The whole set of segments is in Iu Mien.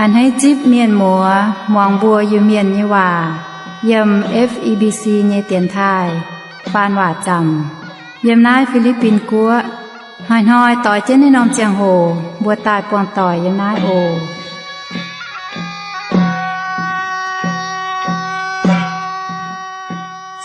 A'hneiv zipv mienh muoz muangx mbuo Iu-Mienh nyei waac yiem F E B C nyei dienx taaih faan waac zaamc yiem naaiv Fi^li^bin Guoqv. Hnoi-hnoi doix jienv naaiv norm ziangh hoc mbuo daaih buangh doic yiem naaiv oc.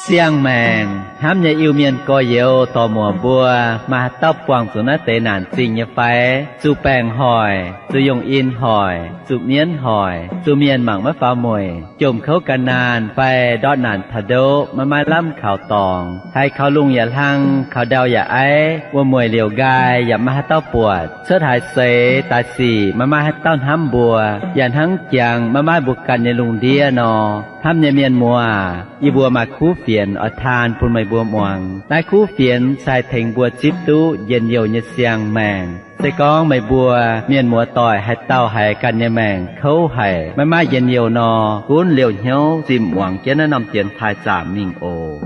Siang-maengc hnamv nyei Iu-Mienh gorx-youz dorc-muoc mbuo, maaih haaix dauh buangh zuqc naaiv deix naanc zingh nyei fai? Zuqc baengc hoic, zuqc yungh in hoic, zuqc mienv hoic, zuqc mienh mangc maiv faaux mueic, jomc kouv gan naanh fai ndortv naanc taux ndoqv maiv maaih lamh kaux dorngx, haiz kaux lungh yaac hlang, kaux ndau yaac aiv, wuom-mueic liouc nqaai yaac maiv maaih haaix dauh buatc, cuotv haaix seix daaih sic maiv maaih haaix dauh hnamv mbuo, yaac hnangv jangx maiv maaih mbuo ganh nyei lungh ndiev nor. Hnamv nyei mienh muoz, yie mbuo maaih kuv fienx oix taan bun meih mbuo muangx. Naaiv kuv fienx se haih tengx mbuo zipv duqv njien-youh nyei siang-maengc. Se gorngv meih mbuo mienh muoz doic haaix dauh haiz ganh nyei maengc kouv haic, maiv maaih njien-youh nor, gunv liouh hnyouv zimh muangx jienv naaiv norm dienx taaih zaamc mingh oc.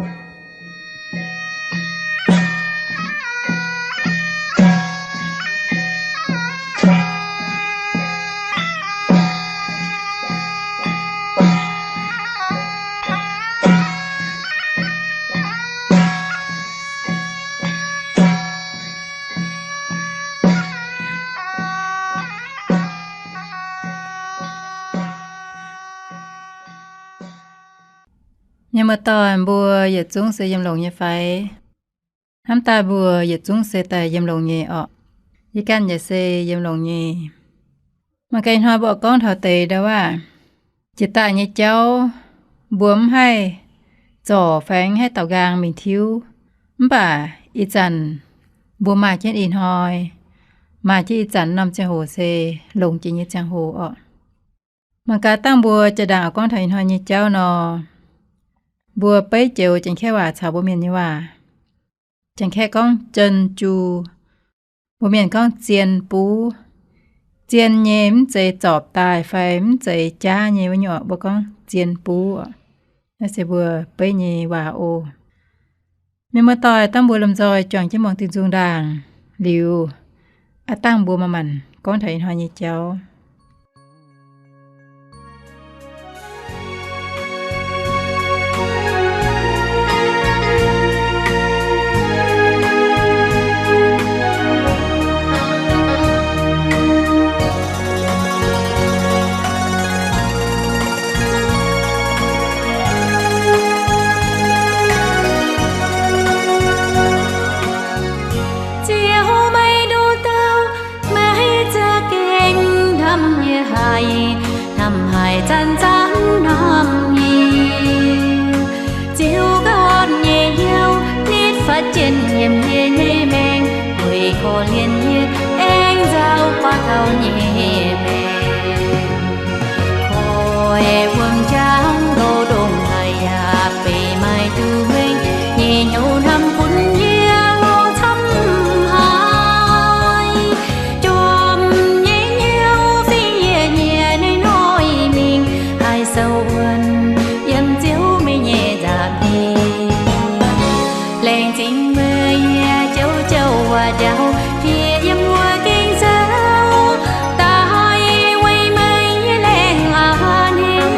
Mienh muoz-doic mbuo yietc zungv se yiem longx nyei fai? Hnamv daaih mbuo yietc zungv se daaih yiem longx nyei orqc. Yie ganh yaac se yiem longx nyei. Mangc gaax ih hnoi mbuo oix gorngv taux deix ndau wuov, jiex daaih nyei jauv mbuo mv haih zorc fai mv haih daaux nqaang mingh tiuv. Mv baac ih zanc mbuo maaih jienv ih hnoi, maaih jienv ih zanc norm ziangh hoc se longx jiex nyei ziangh hoc orqc. Mangc gaax dangh mbuo jaa-ndaangc oix gorngv taux ih hnoi nyei jauv nor, mbuo beiv joux Janx-Kaeqv waac caux mbuo Mienh nyei waac. Janx-Kaeqv gorngv 珍珠, mbuo Mienh gorngv zien buv. Zien nyei mv zeiz zorpc daaih fai mv zeiz jaav nyei wuov nyungc, mbuo gorngv zien buv. Naaiv se mbuo beiv nyei waac oc. Mienh muoz-doic, dangh mbuo lomh nzoih juangc jienv muangx diuh nzung ndaangc liuz, aav dangh mbuo manc-manc gorngv taux ih hnoi nyei jauv. Ziouv, meih nduqc douh, meih za'gengh hnamv yie haic, hnamv haic zanc-zanc hnamv yie. Ziouv ganh nyei hnyouv nitv fatv jienv yiem yie nyei maengc, weic korv-lienh yie aengx nzauh buatc taux nyei maengc. Koi wuom-jaangv ndoh ndongc haaix yaac beiv maaih duqv wengh, nyei hnyouv hnamv bun yie lorz camv haic. Jorm nyei hnyouv fingx yie nyie naaiv hnoi mingh, haih sou wuonv yiem Ziouv meih nyei nza'hmien. Laengz zingh meih yie jauv-jauv waac-jauv, fiev yiem wuov gengh zouv, daaih weic meih nyei laengz a'hneiv.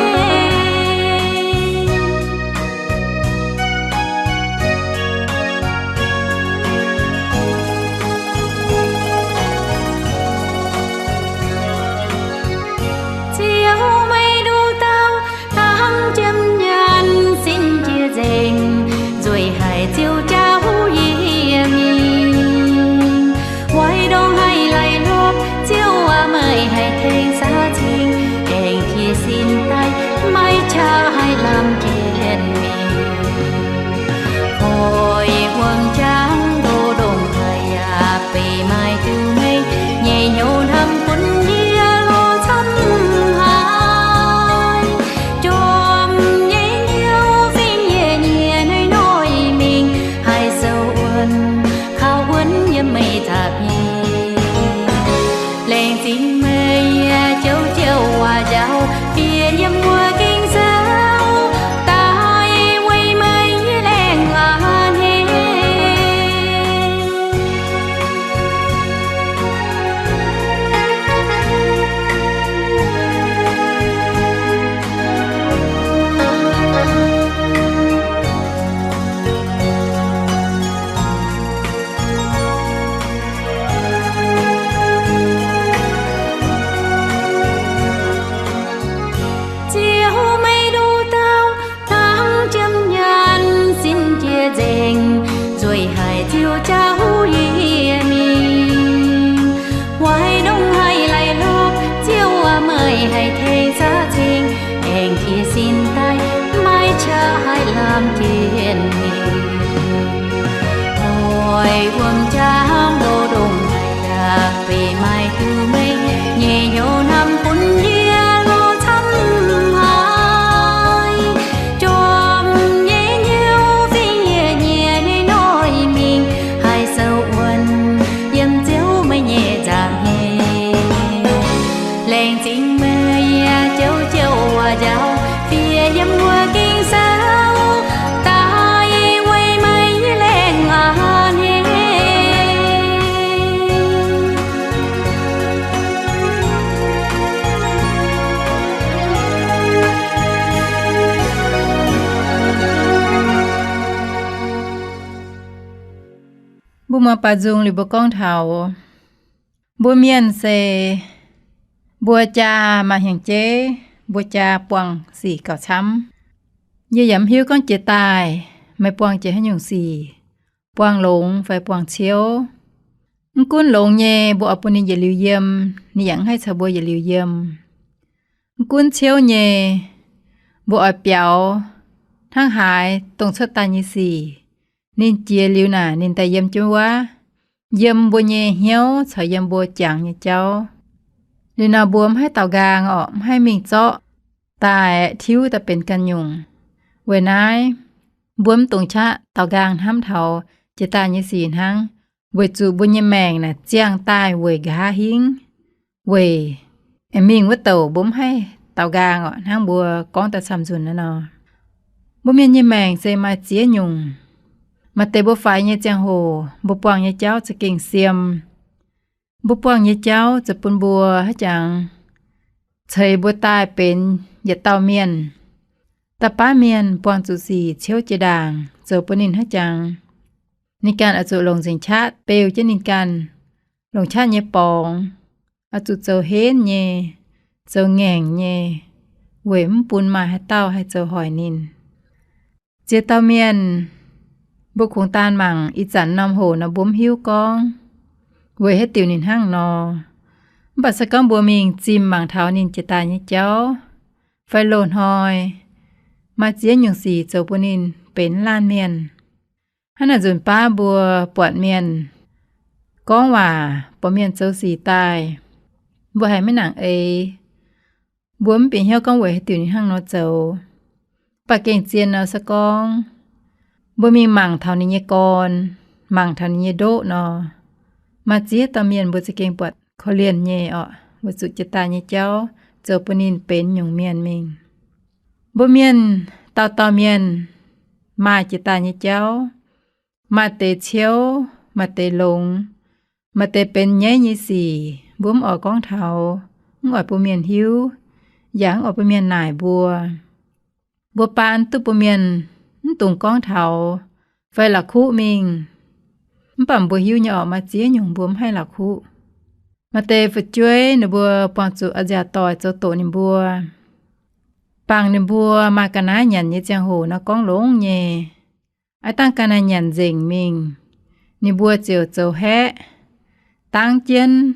Ziouv, meih nduqc douh, njaaux, bieqc yiem wuov Ging-Sou, daaih weic meih nyei laengz a'hneiv. Mbuo muangx baaux nzung liuz mbuo gorngv taux mbuo mienh se mbuo jaa maaih hnyangx-jeiv, mbuo jaa buangh sic gauh camv. Yie yaac mv hiuv gorngv jiex daaih meih buangh jiex haaix nyungc sic, buangh longx fai buangh ciouv. Mv gunv longx nyei, mbuo oix bun ninh yietc liuz yiem, ninh yaac mv haih caux mbuo yietc liuz yiem. Mv gunv ciouv nyei, mbuo oix biaux hnangv haaix dongh cuotv daaih nyei sic, ninh jiex liuz naaic ninh daaih yiem jienv wuov, yiem mbuo nyei hnyouv caux yiem mbuo jangx nyei jauv. Liuz nor mbuo mv haih daaux nqaang orqc, mv haih mingh zorqv daaih tiuv daaih benx ganh nyungc. Weic naaiv, mbuo mv dungx qaqv daaux nqaang hnamv taux jiex daaih nyei sic hnangv, weic zuqc mbuo nyei maengc naaic ziangh daaih weic nqa'haav hingv, weic mingh wuov douc mbuo mv haih daaux nqaang orqc, hnangv mbuo gorngv daaih camv-nzunc naaiv nor. Mbuo mienh nyei maengc se maaih ziex nyungc. Maaih deix mbuo faix nyei ziangh hoc mbuo buangh nyei jauv za'gengh siem. Mbuo buangh nyei jauv zoux bun mbuo haaix jangx ceix mbuo daaih benx yietc dauh mienh. Da'baav mienh buangh zuqc sic ciouv jiex ndaangc zoux bun ninh haaix jangx, ninh ganh oix zuqc longc nzengc qaqv beu jienv ninh ganh, longc qaqv nyei borngz, oix zuqc zoux henv nyei, zoux ngaengc nyei, weic mv bun maaih haaix dauh haih zoux hoic ninh. Ziex dauh mienh, mbuo kungx daan mangc ih zanc norm hoc nor mbuo mv hiuv gorngv weic haaix diuc ninh hnangv nor. Mv baac se gorngv mbuo mingh zimh mangc taux ninh jiex daaih nyei jauv fai loz-hnoi maaih ziex nyungc sic zoux bun ninh benx laanh mienh. Hnangv naaic nzunc baav mbuo buatc mienh gorngv waac, buatc mienh zoux sic daaih, mbuo haiz maiv nangc eix. Mbuo mv bieqc hnyouv gorngv weic haaix diuc ninh hnangv nor zoux. Mv baac gengh zien nor se gorngv mbuo mingh mangc taux ninh nyei gorn, mangc taux ninh nyei ndoqv nor, maaih ziex dauh mienh mbuo za'gengh buatc korv-lienh nyei orqc, weic zuqc jiex daaih nyei jauv zoux bun ninh benx nyungc mienh mingh. Mbuo mienh dauh dauh mienh maaih jiex daaih nyei jauv, maaih deix ciouv, maaih deix longx, maaih deix benx nyaiv nyei sic mbuo mv oix gorngv taux, mv oix bun mienh hiuv, yaac mv oix bun mienh naaic mbuo. Mbuo baan duqv bun mienh mv dungx gorngv taux fai la'kuqv mingh. Mv baac mbuo hiuv nyei orqc, maaih ziex nyungc mbuo mv haih la'kuqv. Maaih deix fu'jueiv ninh mbuo buangh zuqc a'nziaauc doic zoux doqc ninh mbuo. Bangc ninh mbuo maaih ga'naaiv nyanc nyei ziangh hoc nor gorngv longx nyei. Aav dangh ga'naaiv nyanc nzengc mingh, ninh mbuo ziouc zoux haeqv, dangv jienv,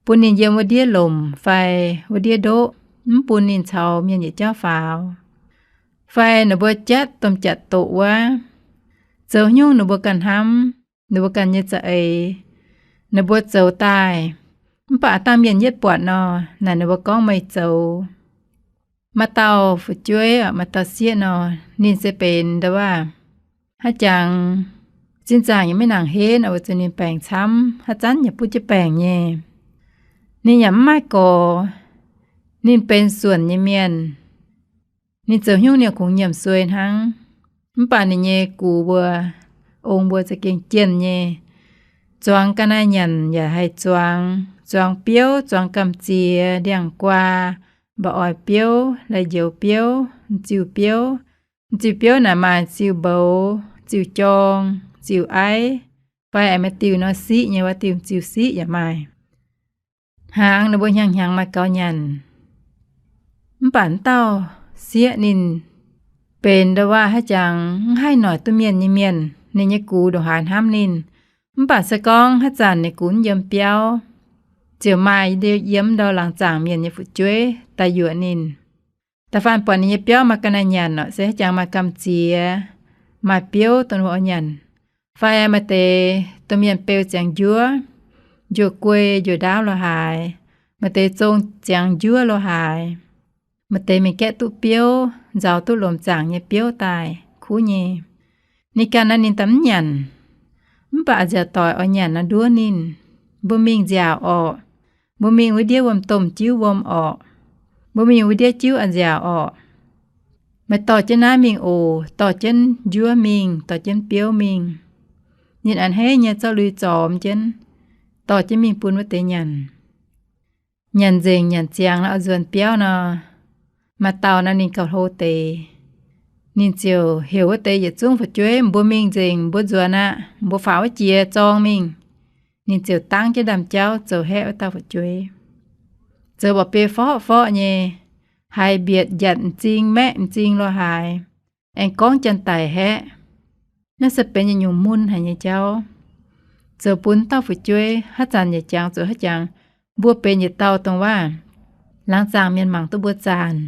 bun ninh yiem wuov ndiev lomc fai wuov ndiev ndoqv, mv bun ninh caux mienh yietc jauv faaux. Fai ninh mbuo jatv domh jatv doqc wuov, zoux nyungc ninh mbuo ganh hnamv, ninh mbuo ganh nyei za'eix, ninh mbuo zoux daaih, mv baac aav dangh mienh yietv buatc nor, naaic ninh mbuo gorngv meih zoux. Maaih dauh fu'jueiv, maaih dauh sieqv nor, ninh se benx nda'waav haaix jangx, sin zaangc yaac maiv nangc henv, weic zuqc ninh baengc camv, haaix zanc yaac butv jienv baengc nyei. Ninh yaac mv maaih gorx. Ninh benx suonc nyei mienh. Ninh zoux hnyouv ninh kungx nyiemc suei hnangv. Mv baac ninh nyei gux mbuo, ong mbuo za'gengh jienh nyei. Zuangx ga'naaiv nyanc yaac haih zuangx, zuangx biouv, zuangx gamh ziex, ndiangx-guaa, mba'oix biouv, lai-njoux biouv, m'ziuh biouv. M'ziuh biouv naaic maaih ziuh mboux, ziuh jorng, ziuh aiv, fai aengx maaih diuh nor siqv nyei, wuov diuh ziuh siqv yaac maaih. Hnaangx ninh mbuo hnyangx-hnyangx maaih gaux nyanc. Mv baac wuov dauh sieqv ninh benx nda'waav haaix jangx mv haih noic duqv mienh nyei mienh. Ninh nyei gux ndongc haaix hnamv ninh, mv baac se gorngv haaix zanc ninh gux mv yiem biauv, ziouc maaih yiem ndau laangz zaangc mienh nyei fu'jueiv daaih yuoqc ninh. Da'faanh buatc ninh nyei biauv maaih ga'naaiv nyanc orqc, se haaix jangx maaih gamh ziex, maaih biouv dongh mbuo oix nyanc, fai maaih deix domh mienh beu ziangx njuov, njuov guei, njuov ndaauv lo haaix, maaih deix zong ziangx njuov lo haaix, maaih deix mingh gaeqv duqv biouv, nzaaux duqv lomc zaangc nyei biouv daaih kuv nyei. Ninh ganh naaiv ninh daaih mv nyanc. Mv baac nziaauc doic oix nyanc nor nduov ninh. Mbuo mingh nziaauc orqc, mbuo mingh wuov ndiev wuom-domh jiuv wuom orqc, Mbuo mingh wuov ndiev jiuv a'nziaauc orqc. Meih dorh jienv naaiv mingh oc, dorh jienv njuov mingh, dorh jienv biouv mingh. Ninh a'hneiv nyei zorqv lui zormx jienv, dorh jienv mingh bun wuov deix nyanc. Nyanc nzengc nyanc ziangx nor, oix nzuonx biauv nor, maaih dauh nor ninh gauh hlo deix. Ninh ziouc heuc wuov deix yietc zungv fu'jueiv, mbuo mingh nzengc, mbuo nzuonx aqv, mbuo faaux wuov jiex zorng mingh. Ninh ziouc dangv jienv ndaamv-jauv zoux haeqv wuov dauh fu'jueiv. Zoux ba'biei forqv forqv nyei, haiz mbietc njatc m'zing maeqv m'zing lorh haaix, aengx gorngv janx-daic haeqv. Naaiv se benx yietc nyungc mun haic nyei jauv. Zoux bun dauh fu'jueiv haaix zanc yaac jangx zuqc haaix jangx, mbuo benx yietc dauh dongh waav, laangz zaangc mienh mangc duqv mbuo zanc.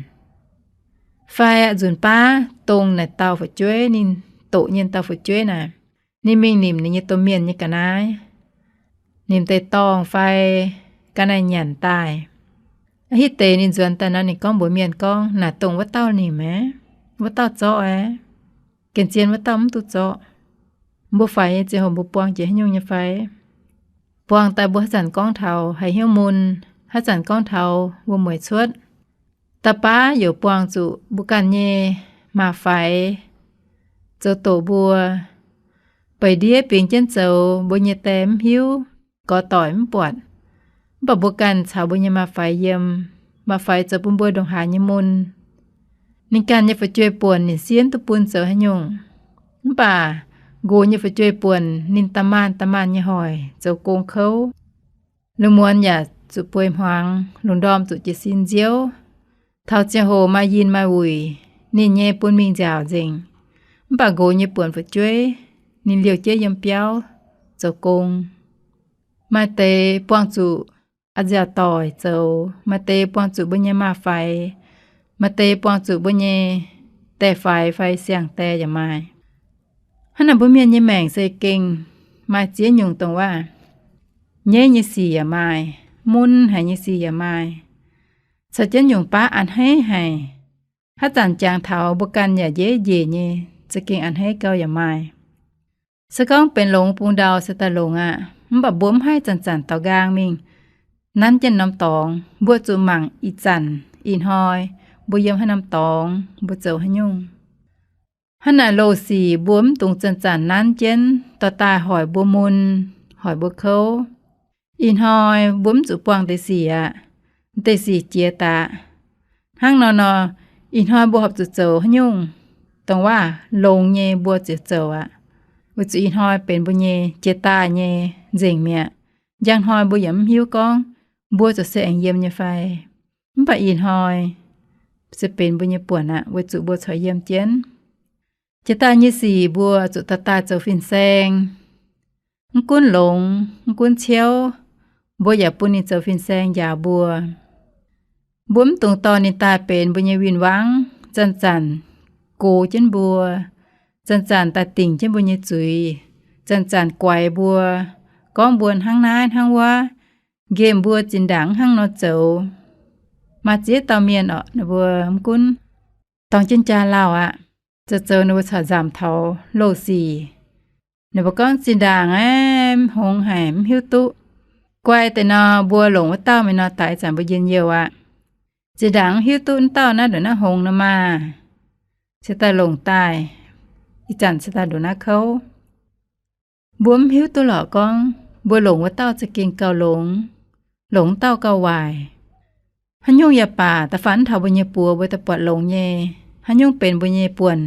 Fai nzunc baav dongh naaic dauh fu'jueiv ninh doqc nyei dauh fu'jueiv naaic, ninh mingh nimc ninh nyei domh mienh nyei ga'naaiv, nimc deix dorngh fai ga'naaiv nyanc daaih. Aa, hitv deix ninh nzuonx daaih nor ninh gorngv mbuox mienh gorngv, naaic dongh wuov dauh nimc aqv, wuov dauh zorqv aqv. Gengh zien wuov dauh mv duqv zorqv. Mbuo faix nyei ziangh hoc mbuo buangh jiex haaix nyungc nyei fai? Buangh daaih mbuo haaix zanc gorngv taux haiz hnyouv mun, haaix zanc gorngv taux wuom-mueic cuotv. Da'baav yaac buangh zuqc mbuo ganh nyei maa-faix zoux doqc mbuo. Beic ndiev bingx jienv zoux, mbuo nyei die mv hiuv, gorx-doic mv buatc. Mv baac mbuo ganh caux mbuo nyei maa-faix yiem, maa-faix zoux bun mbuo ndongc haaix nyei mun. Ninh ganh nyei fu'jueiv buonc ninh sienv duqv bun zoux haaix nyungc. Mv baac nqox nyei fu'jueiv buonc ninh da'maanh da'maanh nyei hoic zoux gong kouv. Lungh muonz yaac zuqc bueix hmuangx, lungh ndorm zuqc jiez sin nziouv. Taux ziangh hoc maaih yinh maaih wuic, ninh nyei bun mingh nziaauc nzengc. Mv baac nqox nyei buonc fu'jueiv, ninh liouh jeiv yiem biauv zoux gong. Maaih deix buangh zuqc a'nziaauc doic zoux, maaih deix buangh zuqc mbuo nyei maa-faix, maaih deix buangh zuqc mbuo nyei die-faix fai siang-die yaac maaih. Hnangv naaic mbuo mienh nyei maengc se gengh maaih ziex nyungc dongh waac, nyeiv nyei sic yaac maaih, mun haic nyei sic yaac maaih. Caux jienv nyungc baav a'hneiv haic. Haaix zanc jangx taux mbuo ganh yaac njiec njiec nyei, za'gengh a'hneiv gau yaac maaih. Se gorngv benx longx bung ndau se daaih longx aqv, mv baac mbuo mv haih zanc-zanc daux nqaang mingh nanv jienv norm dorngx. Mbuo zuqc mangc ih zanc ih hnoi mbuo yiem haaix norm dorngx, mbuo zoux haaix nyungc. Hnangv naaic loz-sic mbuo mv dungx zanc-zanc nanv jienv dorh daaih hoic mbuo mun, hoic mbuo kouv. Ih hnoi mbuo mv zuqc buangh deix sic aqv. Deix sic jiex daaih. Hnangv nor nor, ih hnoi mbuo horpc zuqc zoux haaix nyungc dongh waac longx nyei mbuo ziouc zoux aqv. Weic zuqc ih hnoi benx mbuo nyei jiex daaih nyei nzengc mi'aqv. Njang hnoi mbuo yaac mv hiuv gorngv mbuo ziouc se aengx yiem nyei fai. Mv baac ih hnoi se benx mbuo nyei buonc aqv, weic zuqc mbuo corc yiem jienv. Jiex daaih nyei sic mbuo zuqc dorh daaih zoux fin-saeng. Mv gunv longx, mv gunv ciouv, mbuo yaac bun ninh zoux fin-saeng njaaux mbuo. Mbuo mv dungx dorh ninh daaih benx mbuo nyei win-wangv, zanc-zanc gox jienv mbuo, zanc-zanc daaih dingc jienv mbuo nyei zuiz, zanc-zanc guaix mbuo, gorngv mbuo hnangv naaiv hnangv wuov, nqemh mbuo zinh ndaangc hnangv nor zoux. Maaih ziex dauh mienh orqc, ninh mbuo mv gunv dorng jienv jaa lauh aqv, zoux zoux ninh mbuo corc nzamc taux loz-sic. Ninh mbuo gorngv, zinh ndaangc aeqv, mv hngongx haic, mv hiuv duqv. Guai deix nor, mbuo longc wuov dauh mingh nor, daix zanc mbuo njien-youh aqv. Zinh ndaangc mv hiuv duqv wuov dauh naaiv nduqc naaiv hngongx nor maah! Se daaih longc daaih, ih zanc se daaih nduqc naaiv kouv. Mbuo mv hiuv duqv lorqc gorngv mbuo longc wuov dauh za'gengh gauh longx, longc wuov dauh gauh waaic. Haaix nyungc yaac baac, da'faanh taux mbuo nyei buoz mbuo daaih buatc longx nyei, haaix nyungc benx mbuo nyei buonc,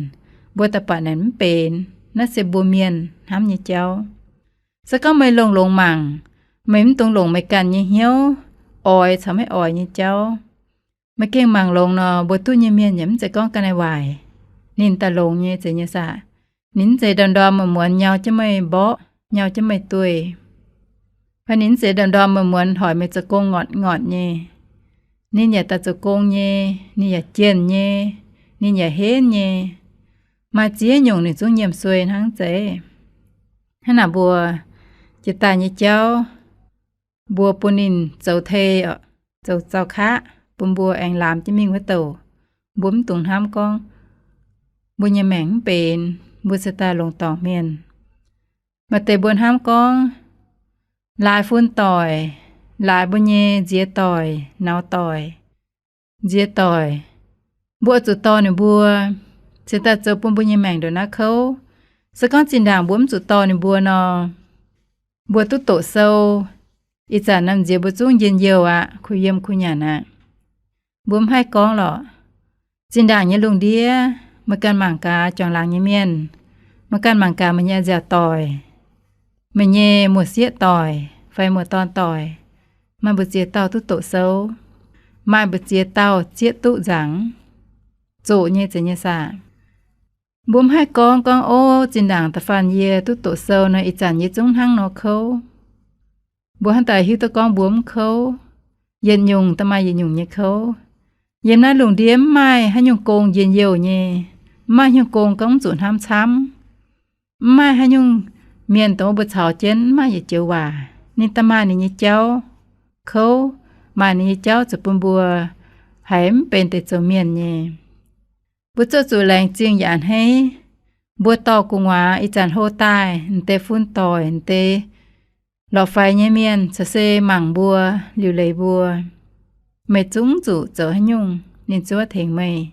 mbuo daaih buatc naaic mv benx. Naaiv se mbuo mienh hnamv nyei jauv. Se gorngv meih longx-longx mangc, meih mv dungx longc meih ganh nyei hnyouv oix caux maiv oix nyei jauv. Meih gengh mangc longx nor, mbuo duqv nyei mienh yaac mv zeiz gorngv ga'naaiv waaic. Ninh daaih longx nyei zeiz nyei saah? Ninh mv zeiz ndorm-ndorm muonz-muonz nyau jienv meih mborqv, nyau jienv meih dueiv. Fai ninh mv zeiz ndorm-ndorm muonz-muonz hoic meih zoux gong ngortv-ngortv nyei. Ninh yaac daaih zoux gong nyei, ninh yaac jienh nyei, ninh yaac henv nyei. Maaih ziex nyungc ninh zungv nyiemc suei hnangv zeiz. Hnangv naaic mbuo jiex daaih nyei jauv, mbuo bun ninh zoux tei, zoux zaux kaqv bun mbuo aengx laamx jienv mingh wuov douc. Mbuo mv dungx hnamv gorngv mbuo nyei maengc mv benx, mbuo se daaih longc dorngc mienh. Maaih deix mbuo hnamv gorngv laaix fun doic, laaix mbuo nyei nziex doic, nauz doic, nziex doic, mbuo oix zuqc dorh ninh mbuo cingx daaih zoux bun mbuo nyei maengc ndongc naaiv kouv. Se gorngv zinh ndaangc mbuo mv zuqc dorh ninh mbuo nor, mbuo duqv doqc sou, ih zanc norm nziex mbuo zungv njien-youh aqv, kuh yiem kuh nyanc aqv. Mbuo mv haih gorngv lorqc. Zinh ndaangc nyei lungh ndiev, meih ganh mangc gaax juangc laangz nyei mienh, meih ganh mangc gaax meih nyei nziaauc doic, meih nyei muoz-sieqv doic fai muoz-dorn doic, maaih mbu'ziex dauh duqv doqc sou, maaih mbu'ziex dauh zieqv duqv nzaangc, zoqc nyei zeiz nyei saah. Mbuo mv haih gorngv, gorngv, Ov, zinh ndaangc da'faanh yie duqv doqc sou nor, ih zanc yie zungv hnangv nor kouv. Mbuo hnangv daaih hiuv duqv gorngv mbuo mv kouv. Yietc nyungc da'maaih yietc nyungc nyei kouv. Yiem naaiv lungh ndiev mv maaih haaix nyungc gong njien-youh nyei. Mv maaih haaix nyungc gong gorngv mv zuqc hnamv camv. Mv maaih haaix nyungc mienh dongh wuov mbuo caux jienv mv maaih yietc joux waac. Ninh da'maaih ninh nyei jauv kouv, maaih ninh nyei jauv zoux bun mbuo haiz mv benx deix zoux mienh nyei. Mbuo ziouc zuqc laengz zingh yaac a'hneiv. Mbuo dorh gu'nguaaz ih zanc hlo daaih, m'deix fun doic, m'deix lorqc faix nyei mienh caux se mangc mbuo, liuc leiz mbuo. Meih zungv zuqc zoux haaix nyungc ninh zuov tengx meih.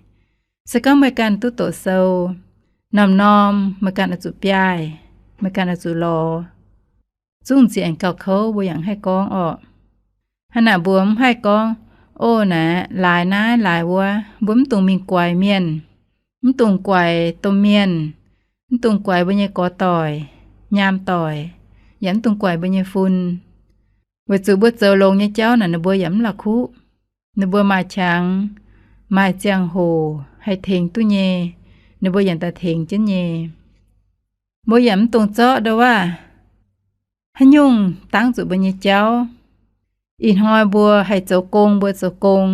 Se gorngv meih ganh duqv doqc sou, norm-norm meih ganh oix zuqc biaaih, meih ganh oix zuqc lorz. Zungv m'zing aengx gauh kouv, mbuo yaac mv haih gorngv orqc. Hnangv naaic mbuo mv haih gorngv, Ov, naaic laaix naaiv laaix wuov. Mbuo mv dungx mingh guaix mienh, mv dungx guaix domh mienh, mv dungx guaix mbuo nyei gorx-doic, nyaam doic, yaac mv dungx guaix mbuo nyei fun. Weic zuqc mbuo zoux longx nyei jauv naaic ninh mbuo yaac mv la'kuqv. Ninh mbuo maaih qangx, maaih ziangh hoc haih tengx duqv nyei, ninh mbuo yaac daaih tengx jienv nyei. Mbuo yaac mv dungx zorqv ndongc waac haaix nyungc dangv zuqc mbuo nyei jauv. Ih hnoi mbuo haih zoux gong, mbuo zoux gong.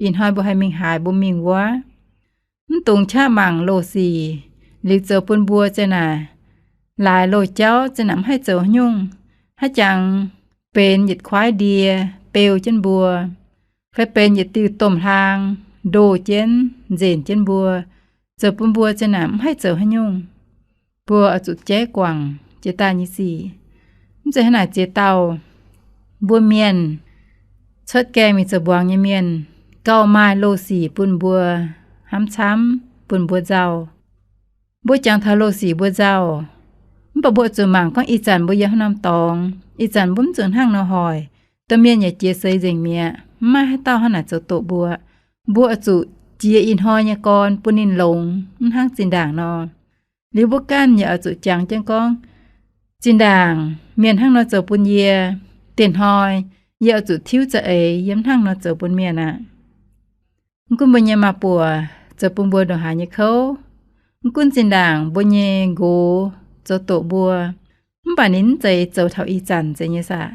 Ih hnoi mbuo haih mingh haaix, mbuo mingh wuov. Mv dungx qaqv mangc loz-sic liuz zoux bun mbuo za'naaic laaix loz-jauv za'naaic mv haih zoux haaix nyungc. Haaix jangx benx yietc kuaaiv ndie beu jienv mbuo, fai benx yietc diuh domh hlaang ndoh jienv, nzenc jienv mbuo, zoux bun mbuo za'naaic mv haih zoux haaix nyungc. Mbuo oix zuqc jaiv guangc jiex daaih nyei sic. Mv zeiz hnangv naaic ziex dauh mbuo mienh cuotv gaengh mingh zoux mbuangz nyei mienh, gauh maaih loz-sic bun mbuo hnamv camv, bun mbuo nzauh. Mbuo jangx taux loz-sic mbuo nzauh, mv baac mbuo zuqc mangc gorngv ih zanc mbuo yiem haaix norm dorngx, ih zanc mbuo mv zuqc hnangv nor hoic, domh mienh yaac jiex seix nzengc mi'aqv. Mv maaih haaix dauh hnangv naaic zoux doqc mbuo. Mbuo oix zuqc jiex ih hnoi nyei gorn bun ninh longx, mv hnangv zinh ndaangc nor. Liuz mbuo ganh yaac oix zuqc jangx jienv gorngv, zinh ndaangc mienh hnangv nor zoux bun yie, dieh hnoi yie oix zuqc tiuv za'eix yie mv hnangv nor zoux bun mienh aqv. Mv gunv mbuo nyei maa-buoc zoux bun mbuo ndongc haaix nyei kouv, mv gunv zinh ndaangc mbuo nyei nqox zoux doqc mbuo, mv baac ninh mv zeiz zoux taux ih zanc zeiz nyei saah.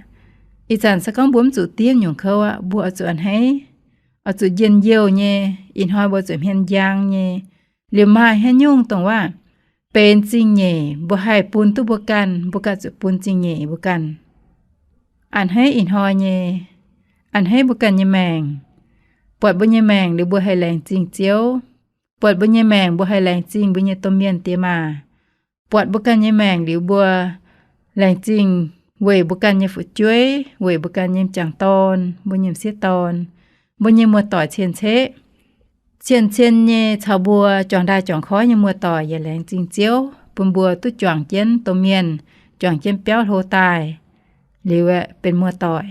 Ih zanc se gorngv mbuo mv zuqc diev nyungc kouv aqv, mbuo oix zuqc a'hneiv, oix zuqc njien-youh nyei. Ih hnoi mbuo zuqc hmien njang nyei. Liuz maaih haaix nyungc dongh waac benx zingh nyeic mbuo haih bun duqv mbuo ganh, mbuo ganh zuqc bun zingh nyeic mbuo ganh. A'hneiv ih hnoi nyei, a'hneiv mbuo ganh nyei maengc. Buatc mbuo nyei maengc liuz mbuo haih laengz zingh Ziouv. Buatc mbuo nyei maengc mbuo haih laengz zingh mbuo nyei domh mienh diex maac. Buatc mbuo ganh nyei maengc liuz mbuo laengz zingh weic mbuo ganh nyei fu'jueiv, weic mbuo ganh nyei m'jangc dorn, mbuo nyei m'sieqv dorn, mbuo nyei muoz-doic cien-ceqv. Cien-cien nyei caux mbuo juangc ndaaih juangc koiv nyei muoz-doic yaac laengz zingh Ziouv bun mbuo duqv juangc jienv domh mienh, juangc jienv biauv hlo daaih liuz aeqv, benx muoz-doic.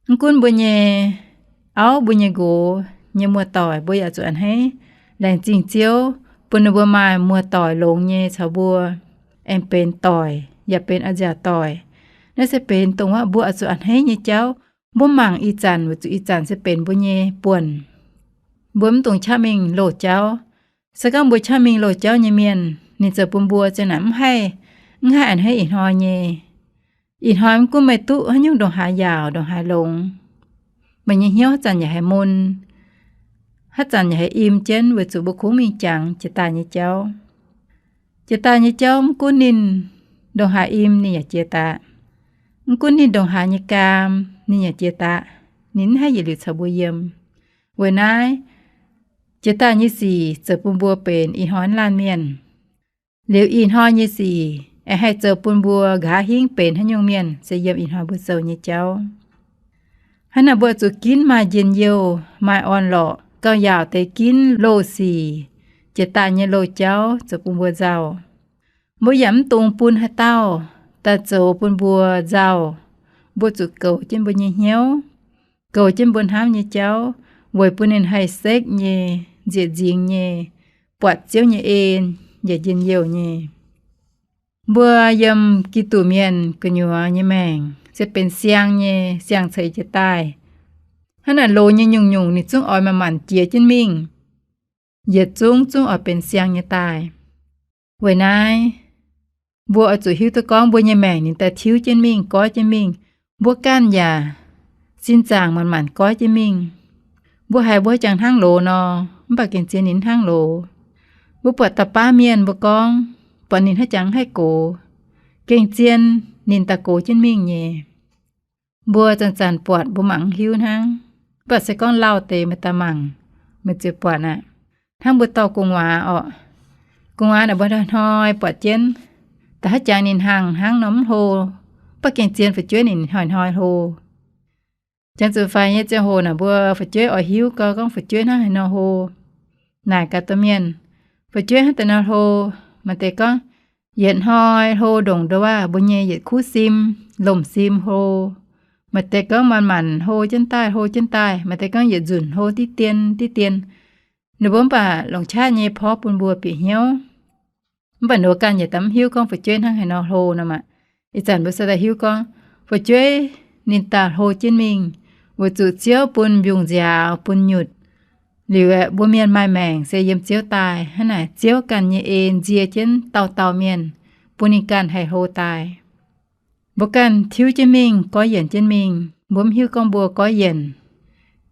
Mv gunv mbuo nyei auv, mbuo nyei nqox nyei muoz-doic, mbuo yaac zuqc a'hneiv laengz zingh Ziouv bun ninh mbuo maaih muoz-doic longx nyei caux mbuo, aengx benx doic yaac benx a'nziaauc doic. Naaiv se benx dongh wuov mbuo oix zuqc a'hneiv nyei jauv. Mbuo mangc ih zanc weic zuqc ih zanc se benx mbuo nyei buonc. Mbuo mv dungx qaqv mingh loz-jauv. Se gorngv mbuo qaqv mingh loz-jauv nyei mienh, ninh zoux bun mbuo ziang naaic mv haih, mv haih a'hneiv ih hnoi nyei. Ih hnoi mv gunv meih duqv haaix nyungc ndongc haaix yaauc, ndongc haaix longx, meih nyei hnyouv haaix zanc yaac haih mun, haaix zanc yaac haih im jienv weic zuqc mbuo kungx mingh jangx jiex daaih nyei jauv. Jiex daaih nyei jauv mv gunv ninh ndongc haaix im ninh yaac jiex daaih. Mv gunv ninh ndongc haaix nyei gaam ninh yaac jiex daaih. Ninh mv haih yietc liuz caux mbuo yiem. Weic naaiv, jiex daaih nyei sic zoux bun mbuo benx ih hnoi laanh mienh. Liuz ih hnoi nyei sic aengx haih zoux bun mbuo nqa'haav hingv benx haaix nyungc mienh se yiem ih hnoi mbuo zoux nyei jauv. Hnangv naaic mbuo oix zuqc ginv maaih njien-youh, maaih orn-lorqc, gauh yaauc deix ginv loz-sic, jiex daaih nyei loz-jauv zoux bun mbuo nzauh. Mbuo yaac mv dungx bun haaix dauh daaih zoux bun mbuo nzauh. Mbuo zuqc goux jienv mbuo nyei hnyouv, goux jienv mbuo hnamv nyei jauv, weic bun ninh haih sekv nyei, nzieqc nzingx nyei, buatc Ziouv nyei en, yaac njien-youh nyei. Mbuo yiem Giduc mienh gu'nyuoz nyei maengc se benx siang nyei, siang ceix jiez daaih. Hnangv naaic loz nyei nyungc-nyungc ninh zungv oix manc-manc jiex jienv mingh, yietc zungv zungv oix benx siang nyei daaih. Weic naaiv, mbuo oix zuqc hiuv duqv gorngv mbuo nyei maengc ninh daaih tiuv jienv mingh, goiv jienv mingh. Mbuo ganh yaac sin zaangc manc-manc goiv jienv mingh. Mbuo haiz mbuo jangx hnangv loz nor, mv baac gengh zien ninh hnangv loz. Mbuo buatc dauh baav mienh mbuo gorngv, buatc ninh hnangv jangx haih gox, gengh zien ninh daaih gox jienv mingh nyei. Mbuo zanc-zanc buatc mbuo mangc mv hiuv hnangv, mv baac se gorngv lauh deix meih daaih mangc, meih ziouc buatc aqv. Hnangv mbuo dorh gu'nguaaz orqc, gu'nguaaz naaic mbuo hnoi-hnoi buatc jienv, da'haav jangx ninh hnaangx hnangv nor mv hlo, mv baac gengh zien fu'jueiv ninh hnoi-hnoi hlo. Jangx zuqc faix nyei ziangh hoc naaic mbuo fu'jueiv oix hiuv gau gorngv fu'jueiv hnangv haaix nor hlo. Naaic gaax domh mienh, fu'jueiv hnangv deix nor hlo. Maaih deix gorngv yietc hnoi hlo ndongc ndo waac mbuo nyei yietc kuv sim, lomc sim hlo. Maaih deix gorngv manc-manc hlo jienv daaih, hlo jienv daaih. Maaih deix gorngv yietc nzunc hlo diqv dien, diqv dien. Ninh mbuo mv baac longc qaqv nyei porv bun mbuo bieqc hnyouv. Mv baac ninh mbuo ganh yietc daaih mv hiuv gorngv fu'jueiv hnangv haaix nor hlo nor maah. Ih zanc mbuo se daaih hiuv gorngv fu'jueiv ninh daaih hlo jienv mingh, weic zuqc Ziouv bun mbiungc nziaaux, bun nyutc. Liuz aeqv, mbuo mienh maaih maengc se yiem Ziouv daaih. Hnangv naaic Ziouv ganh nyei en nzie jienv dauh dauh mienh, bun ninh ganh haih hlo daaih. Mbuo ganh tiuv jienv mingh, goiv yienc jienv mingh. Mbuo mv hiuv gorngv mbuo goiv yienc.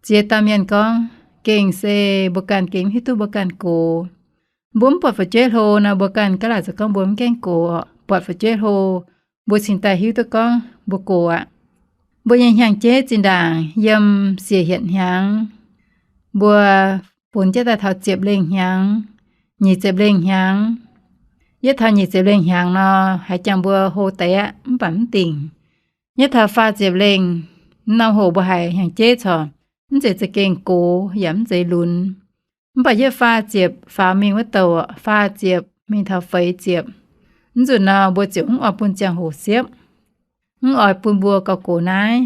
Ziex dauh mienh gorngv, gengh se mbuo ganh gengh mv hiuv duqv mbuo ganh gox. Mbuo mv buatc fu'jueiv hlo nor, mbuo ganh gaav laaic zoux gorngv mbuo mv gaengh gox. Buatc fu'jueiv hlo, mbuo cingx daaih hiuv duqv gorngv mbuo gox aqv. Mbuo nyei hnyangx-jeiv zinh ndaangc yiem siec hietc hnyangx, mbuo funx jienv daaih taux ziepc lengh hnyangx, nyic ziepc lengh hnyangx. Yietv taux nyic ziepc lengh hnyangx nor, haiz jangx mbuo hlo deix aqv, mv baac mv dingc. Yietv taux faah ziepc lengh, norm hoc mbuo haiz hnyangx-jeiv corc mv zeiz za'gengh gox yaac mv zeiz lunx. Mv baac yietv faah ziepc faaux mingh wuov douc, faah ziepc mingh taux feix ziepc, mv nzunc nor mbuo ziouc mv oix bun ziangh hoc siepv, mv oix bun mbuo gauh gox naaiv.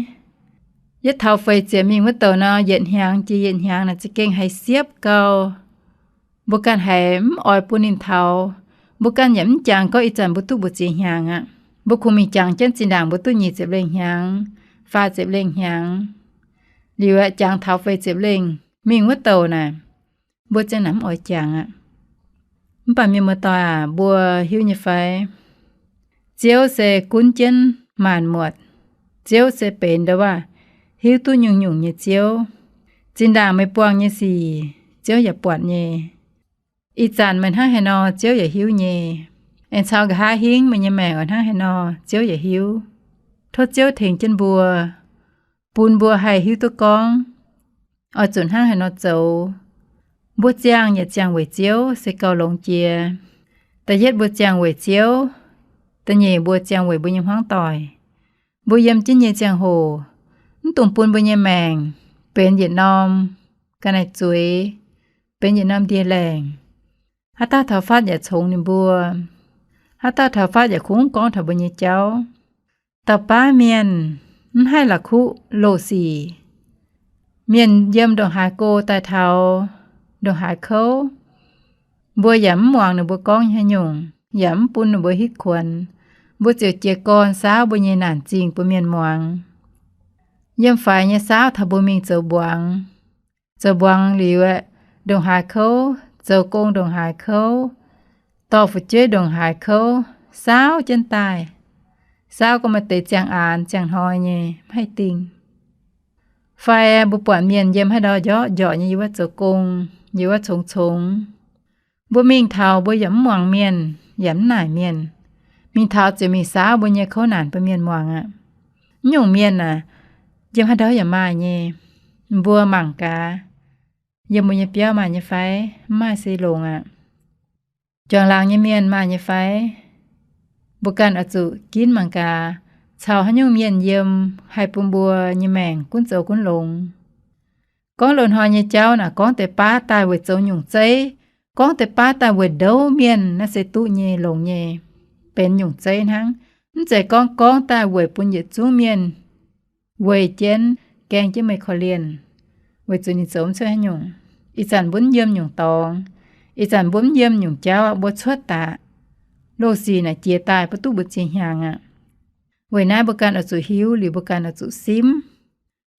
Yietv taux feix ziepc mingh wuov douc nor, yietc hnyangx jiex yietc hnyangx naaic za'gengh haiz siepv gau. Mbuo ganh haiz mv oix bun ninh taux. Mbuo ganh yaac mv jangx gorngv ih zanc mbuo duqv mbu'ziex hnyangx aqv. Mbuo kungx mingh jangx jienv zinh ndaangc mbuo duqv nyic ziepc lengh hnyangx, faah ziepc lengh hnyangx. Liuz aeqv, jangx taux feix ziepc lengh mingh wuov douc naaic, mbuo ziang naaic mv oix jangx aqv. Mv baac mienh muoz-doic aac, mbuo hiuv nyei fai? Ziouv se gunv jienv maanc muotc. Ziouv se benx ndo waac hiuv duqv nyungc-nyungc nyei Ziouv. Zinh ndaangc meih buangh nyei sic, Ziouv yaac buatc nyei. Ih zanc meih hnangv haaix nor, Ziouv yaac hiuv nyei. Aengx caux nqa'haav hingv meih nyei maengc oix hnangv haaix nor, Ziouv yaac hiuv. Tov Ziouv tengx jienv mbuo, bun mbuo haih hiuv duqv gorngv oix zuqc hnangv haaix nor zoux. Mbuo ziangh yaac ziangh weic Ziouv se gauh longx jiex. Da'yietv mbuo ziangh weic Ziouv, da'nyeic mbuo ziangh weic mbuo nyei hmuangv doic. Mbuo yiem jienv nyei ziangh hoc, mv dungx bun mbuo nyei maengc benx yietc norm ga'naaiv zueiz, benx yietc norm ndie-laengc. Haaix dauh taux fatv yaac congx ninh mbuo. Haaix dauh taux fatv yaac kungx gorngv taux mbuo nyei jauv. Dauh baav mienh mv haih la'kuqv loz-sic. Mienh yiem ndongc haaix go daaih taux ndongc haaix kouv, mbuo yaac mv muangx ninh mbuo gorngv haaix nyungc, yaac mv bun ninh mbuo hitv kuonx. Mbuo ziouc jiez gorn saauv mbuo nyei naanc zingh bun mienh muangx. Yiem faix nyei saauv taux mbuo mingh zoux mbuangz. Zoux mbuangz liuz aeqv, ndongc haaix kouv, zoux gong ndongc haaix kouv, dorh fu'jueiv ndongc haaix kouv, saauv jienv daaih. Saauv gorngv maaih deix ziangh aanx ziangh hnoi nyei, mv haih dingh. Fai mbuo buatc mienh yiem haaix ndau njorqv njorqc nyei yiem wuov zoux gong, yiem wuov congx congx. Mbuo mingh taux mbuo yaac mv muangx mienh, yaac mv naaic mienh. Mingh taux ziouc mingh saauv mbuo nyei kouv naanc bun mienh muangx aqv. Mv nyungc mienh aac, yiem haaix ndau yaac maaih nyei. Mbuo mangc gaax, yiem mbuo nyei biauv maaih nyei fai? Mv maaih se longx aqv. Juangc laangz nyei mienh maaih nyei fai? Mbuo ganh oix zuqc ginv mangc gaax, caux haaix nyungc mienh yiem, haih bun mbuo nyei maengc gunv zoux gunv longx. Gorngv loz-hnoi nyei jauv naaic, gorngv deix baav daaih weic zoux nyungc zeiv, gorngv deix baav daaih weic ndouv mienh, naaiv se duqv nyei, longx nyei, benx nyungc zeiv hnangv. Mv zeiz gorngv gorngv daaih weic bun yietc zungv mienh weih jienv, gaeng jienv meih korv-lienh, weic zuqc ninh zoux mv cuotv haaix nyungc. Ih zanc mbuo mv yiem nyungc dorngx, ih zanc mbuo mv yiem nyungc jauv, mbuo cuotv daaih, loz-sic naaic jiex daaih bun duqv mbu'ziex hnyangx aqv. Weic naaiv mbuo ganh oix zuqc hiuv liuz, mbuo ganh oix zuqc simv.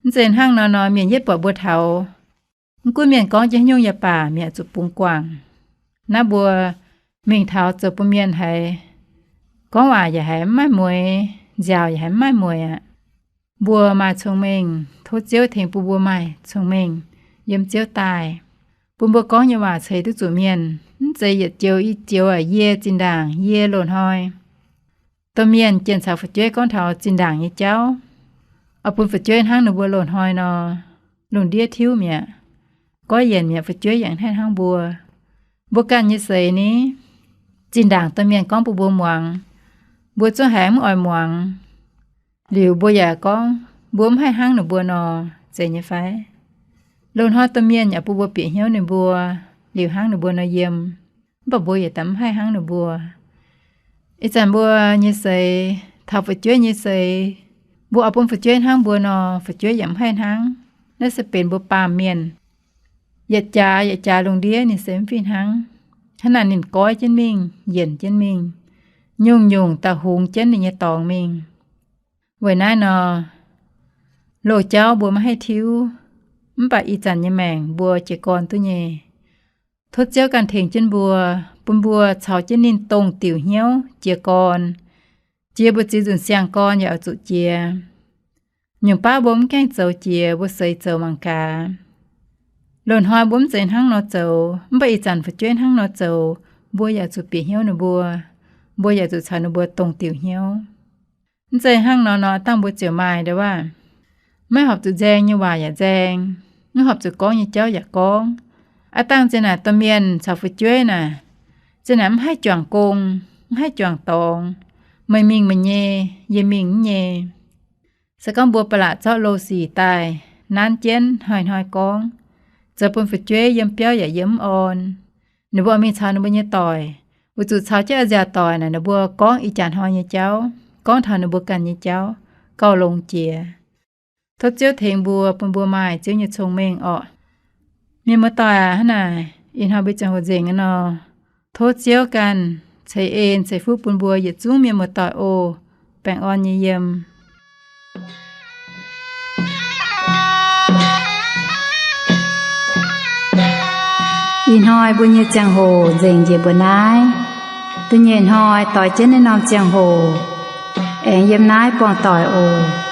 Mv zeiz hnangv nor nor, mienh yietv buatc mbuo taux, mv gunv mienh gorngv jienv haaix nyungc yaac baac, mienh oix zuqc bungx guangc. Naaiv mbuo mingh taux zoux bun mienh haiz, gorngv waac yaac haiz mv maaih mueix, nziaauc yaac haiz mv maaih mueix aqv. Mbuo maaih cong-mengh, tov Ziouv tengx bun mbuo maaih cong-mengh yiem Ziouv daaih, bun mbuo gorngv nyei waac ceix duqv zuqc mienh, mv zeiz yietc joux i joux aqv. Yie zinh ndaangc, yie loz-hnoi, domh mienh jienh caux fu'jueiv gorngv taux zinh ndaangc nyei jauv, oix bun fu'jueiv hnangv ninh mbuo loz-hnoi nor, lungh ndiev tiuv mi'aqv. Goiv yienc mi'aqv, fu'jueiv yaac mv haih hnangv mbuo. Mbuo ganh nyei seix ni, zinh ndaangc domh mienh gorngv bun mbuo muangx, mbuo zungv haiz mv oix muangx. Liuz mbuo yaac gorngv mbuo mv haih hnangv ninh mbuo nor, zeiz nyei fai? Loz-hnoi domh mienh yaac bun mbuo bieqc hnyouv ninh mbuo, liuz hnangv ninh mbuo nor yiem, mv baac mbuo yietc daaih mv haih hnangv ninh mbuo. Ih zanc mbuo nyei seix, taux fu'jueiv nyei seix, mbuo oix bun fu'jueiv hnangv mbuo nor, fu'jueiv yaac mv haih hnangv. Naaiv se benx mbuo baamh mienh. Yietc jaax yietc jaax lungh ndiev ninh se mv fih hnangv. Hnangv naaic ninh goiv jienv mingh, yienc jienv mingh, nyungc-nyungc da'hungx jienv ninh nyei dorngx mingh. Weic naaiv nor, loz-jauv mbuo maiv haih tiuv, mv baac ih zanc nyei maengc mbuo jiez gorn duqv nyei. Tov Ziouv ganh tengx jienv mbuo, bun mbuo caux jienv ninh dongh diuc hnyouv jiez gorn. Jiex mbu'ziex nzunc siang-gorn yaac oix zuqc jiex. Nyungc baav mbuo mv gaengh zoux jiex, mbuo seix zoux mangc gaax. Loz-hnoi mbuo mv zeiz hnangv nor zoux, mv baac ih zanc fu'jueiv hnangv nor zoux, mbuo yaac zuqc bieqc hnyouv ninh mbuo. Mbuo yaac zuqc caux ninh mbuo dongh diuc hnyouv. Mv zeiz hnangv nor nor, dangh mbuo ziouc maaih ndau waac, maiv horpc zuqc nzaeng nyei waac yaac nzaeng, mv horpc zuqc gorngv nyei jauv yaac gorngv. Aav dangh zinh naaic domh mienh caux fu'jueiv naaic, zinh naaic mv haih juangc gong, mv haih juangc dorngx. Meih mingh meih nyei, yie mingh mv nyei. Se gorngv mbuo ba'laqc zorqv loz-sic daaih nanv jienv hnoi-hnoi gorngv, zoux bun fu'jueiv yiem biauv yaac yiem mv orn. Ninh mbuo mingh caux ninh mbuo nyei doic, weic zuqc caux jienv a'nziaauc doic naaic, ninh mbuo gorngv ih jaax hnoi nyei jauv, gorngv taux ninh mbuo ganh nyei jauv, gauh longx jiex. Tov Ziouv tengx mbuo, bun mbuo maaih Ziouv nyei cong-mengh orqc. Mienh muoz-doic aac, hnangv naaic ih hnoi mbuo ziangh hoc nzengc nor, tov Ziouv ganh ceix en ceix fuqv bun mbuo yietc zungv mienh muoz-doic oc. Baengh orn nyei yiem. Ih hnoi mbuo nyei ziangh hoc nzengc njiec mbuo naaiv. Da'nyeic hnoi doix jienv naaiv norm ziangh hoc aengx yiem naaiv buangh doic oc.